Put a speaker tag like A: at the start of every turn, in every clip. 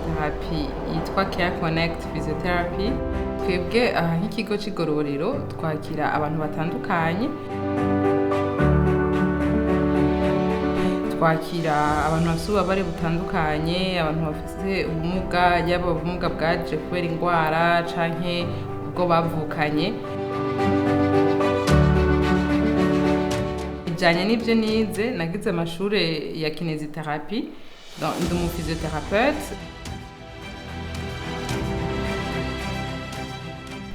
A: Kinésithérapie yitwa Care Connect Physiotherapy. Twebwe aha nk'ikigo c'igororero twakira abantu batandukanye, twakira abantu bafise ububabare butandukanye, abantu bafise ubumuga, yaba ubumuga bwaje kubera ingwara canke ubwo bavukanye. Bijanye n'ivyo nize, nagize amashure ya kinésithérapie, ndi umu physiothérapeute.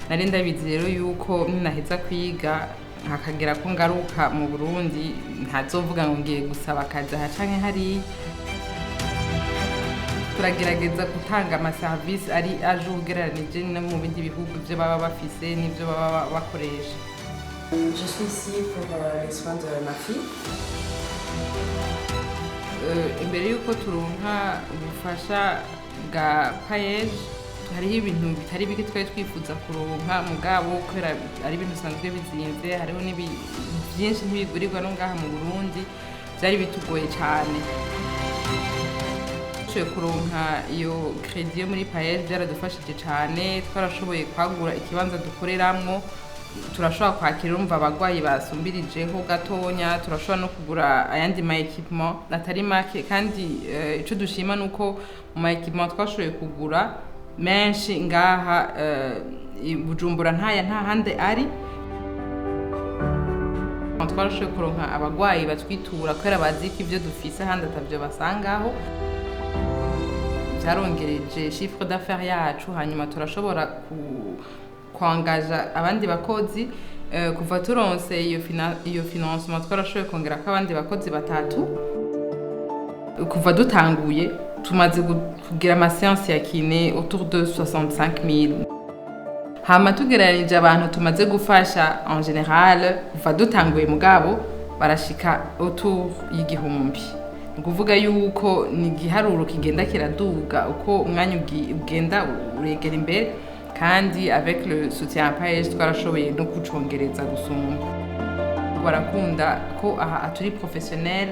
A: Nari ndabizi rero yuko ninaheza kwiga hakagera ko ngaruka mu Burundi, ntazovuga ngo ngiye gusaba akazi aha canke hariya. Turagerageza gutanga amaserivisi ari aje ugereranije no mu bindi bihugu, ivyo baba bafise n'ivyo baba bakoresha.
B: Je suis ici pour les soins de ma fille.
A: Imbere y'uko turonka ubufasha bwa PAEEJ, hariho ibintu bitari bike twari twifuza kuronka, mugabo kubera ari ibintu bisanzwe bizimvye, hariho byinshi ntibigurirwa no ngaha mu Burundi, vyari bitugoye cane. Dushoboye kuronka iyo crédit yo muri PAEEJ, vyaradufashije cane. Twarashoboye kwagura ikibanza dukoreramwo, turashobora kwakira, urumva, abagwayi basumbirijeho gatonya, turashobora no kugura ayandi ma équipement atari make. Kandi ico dushima nuko mu ma équipement twashoboye kugura menshi ngaha i Bujumbura ntaya nta handi ari. Twarashoboye kuronka abagwayi batwitura kubera bazi ko ivyo dufise ahandi atavyo basangaho. Vyarongereje chiffre d'affaires yacu, hanyuma turashobora kwangaja abandi bakozi. Kuva turonse iyo financement, twarashoboye kongerako abandi bakozi batatu. Kuva dutanguye, tumaze kugira ama séance ya kiné autour de 65 000. Hama tugereranije abantu tumaze gufasha en général kuva dutanguye, mugabo barashika autour y'1000. Ni ukuvuga yuko ni igiharuro kigenda kiraduga uko umwanya ugenda uregera imbere, kandi avec le soutien à PAEEJ twarashoboye no kucongereza gusumba. Barakunda ko aha turi professionnel,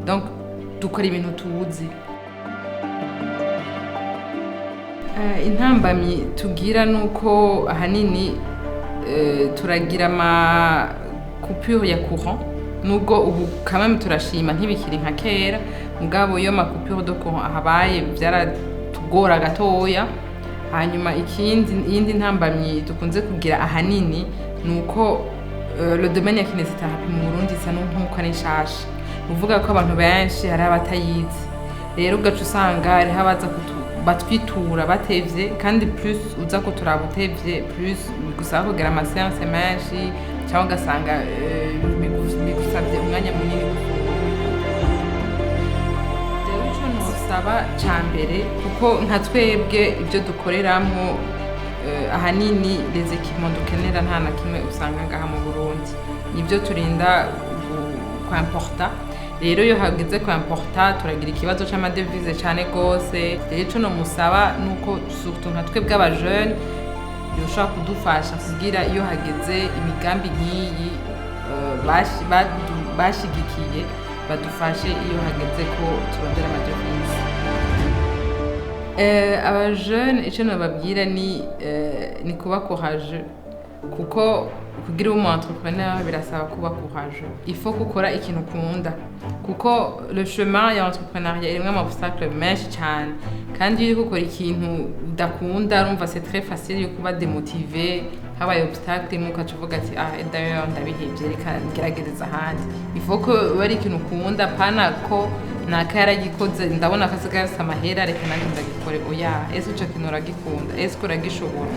A: donc dukora ibintu tuzi. Intambamyi tugira nuko ahanini turagira ama coupure ya courant, nubwo ubu kamwe turashima ntibikiri nka kera. Mugabo iyo ma coupure de courant ahabaye, vyaratugora gatoya. Hanyuma ikindi, iyindi ntambamyi dukunze kugira ahanini nuko le domaine ya kinésithérapie mu Burundi isa nkuko ari nshasha, uvuga ko abantu benshi hari abatayizi. Rero ugaca usanga hariho abaza batwitura batevye, kandi plus uza ko turaba utevye, plus bigusaba kugira ama séance menshi, cyangwa ugasanga bigusabye umwanya munini gusumba. Jewe ico nosaba ca mbere, kuko nka twebwe ibyo dukoreramwo, ahanini les équipements dukenera nta na kimwe usanga ngaha mu Burundi, nibyo turinda kwimporta. Rero iyo hageze kwimporta, turagira ikibazo c'ama devise cane gose. Rero ico nomusaba nuko surtout nka twebwe aba jeune yoshobora kudufasha kugira iyo hageze imigambi nk'iyi bashigikiye, badufashe iyo hageze ko turondera ama devise. Aba jeune icyo nababwira ni kuba courageux, kuko kugira ube umu entrepreneur birasaba kuba courageux. Il faut gukora ikintu ukunda, kuko le chemin ya entrepreneuriat irimwo ama obstacle menshi cyane, kandi iyo uriko ukora ikintu udakunda, urumva, c'est très facile yo kuba démotivé. Habaye obstacle imwe, ukaca uvuga ati: "Ah, d'ailleurs ndabihevye, reka ngerageza ahandi." Il faut ko biba ari ikintu ukunda, pana ko naka yaragikoze, ndabona ko asigaye afise amahera, reka nanjye ndagikore. Oya, ese ico kintu uragikunda? Ese uragishobora?